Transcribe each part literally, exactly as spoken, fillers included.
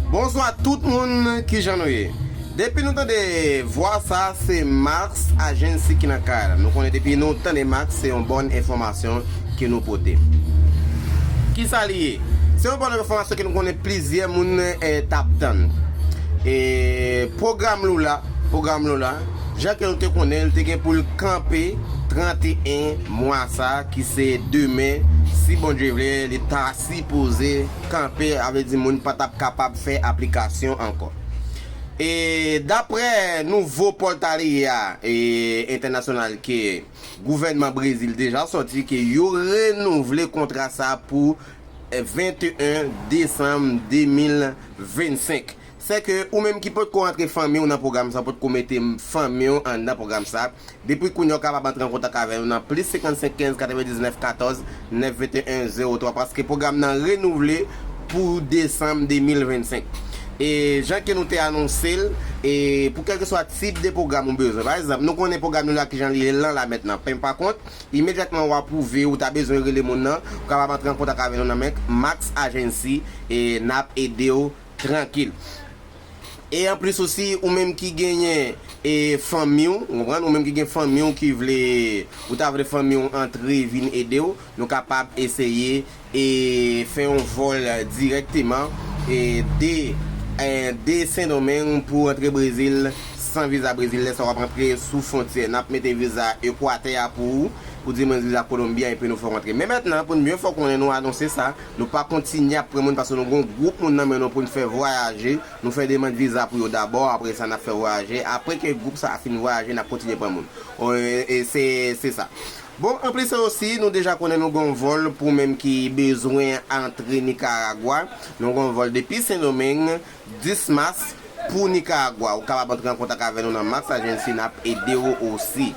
Bonswa tout moun, kijan nou ye? Depi nou tande vwa sa, se Max Agency ki nan kay la. Nou konnen depi nou tande Max, se yon bòn enfòmasyon ke nou pote. Kisa li ye? Se yon bòn enfòmasyon ke nou konnen plizyè moun eh, t ap tann. E pwogram nou la, pwogram nou la, jan ke nou te konnen, li te gen pou l kanpe trannteyen mwa sa, ki se demen, si Bondye vle, li ta sipoze kanpe, avle di moun pa t ap kapab fè aplikasyon ankò. E daprè nouvo pòltalye a e entènasyonal ke gouvènman Brezil deja sòti, ke yo renouvle kontra sa pou venteyen desanm de mil vennsenk. Sèke ou menm ki potko antre fanmi w nan pwogram sa, potko mete fanmi w anndan pwogram sa, depi kounye a w kapab antre an kontak avè nou nan plis senkannsenk kenz katrevendiznèf katòz nèf venteyen zewo twa, paske pwogram nan renouvle pou desanm de mil vennsenk. E jan ke nou te anonse l, e pou kèlkeswa tip de pwogram ou bezwen. Pa egzanp, nou konnen pwogram nou la kijan li ye lan la mentnan. Pen pa kont, imedyatman w apwouve, ou ta bezwen rele moun nan, ou kapab antre an kontak avè nou nan men Max Agency, e n ap ede w trankil. E anplis osi, ou menm ki genyen e fanmi w, ou konprann, ou menm ki gen fanmi w ki vle, ou ta vle fanmi w antre vin ede w, nou kapab eseye e fè yon vòl dirèkteman e de, e de Sendomeng pou antre Brezil san viza Brezil. Lè sa w ap antre sou fwontyè, n ap mete viza Ekwatè a pou ou, ou di mwen viza Kolonbi a, epi nou fè w antre. Men mentnan, pou n byen fè w konnen, nou anonse sa, nou pa kontinye ap pran moun, paske nou gen yon gwoup moun nan men nou pou n fè vwayaje. Nou fè demann viza pou yo dabò, apre sa n ap fè vwayaje. Apre ke gwoup sa a fin vwayaje, n ap kontinye pran moun. E, e se, se sa. Bon, anplis sa osi, nou deja konnen nou gen yon vòl pou menm ki bezwen antre Nikaragwa. Nou gen yon vòl depi Sendomeng, dis mas, pou Nikaragwa. Ou kapab antre an kontak avè nou nan Max Agency, n ap ede w osi.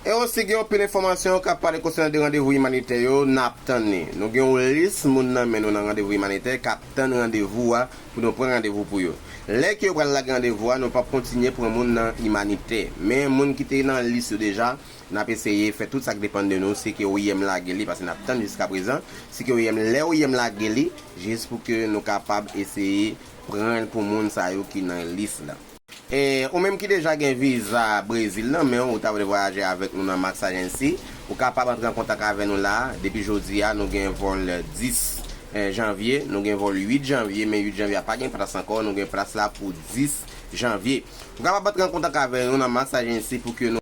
E osi gen yon pil enfòmasyon k ap pale konsènan de randevou imanitè yo, n ap tann li. Nou gen yon lis moun nan men nou nan randevou imanitè k ap tann randevou a pou nou pran randevou pou yo. Lè ke yo pral lage randevou a, nou p ap kontinye pran moun nan imanitè. Men moun ki te nan lis yo deja, n ap eseye fè tout sa k depann de nou, si ke O I M lage li, paske n ap tann jiskaprezan, si ke O I M, lè O I M lage li, jis pou ke nou kapab eseye pran l pou moun sa yo ki nan lis la. E, ou menm ki deja gen viza Brezil nan men w, ou ta vle vwayaje avèk nou nan Max Agency, ou kapab antre an kontak avè nou la, depi jodi a, nou gen vòl dis, eh, janvye, nou gen vòl uit janvye, men uit janvye a pa gen plas ankò, nou gen plas la pou dis janvye. Ou kapab antre an kontak avè nou nan Max Agency pou ke nou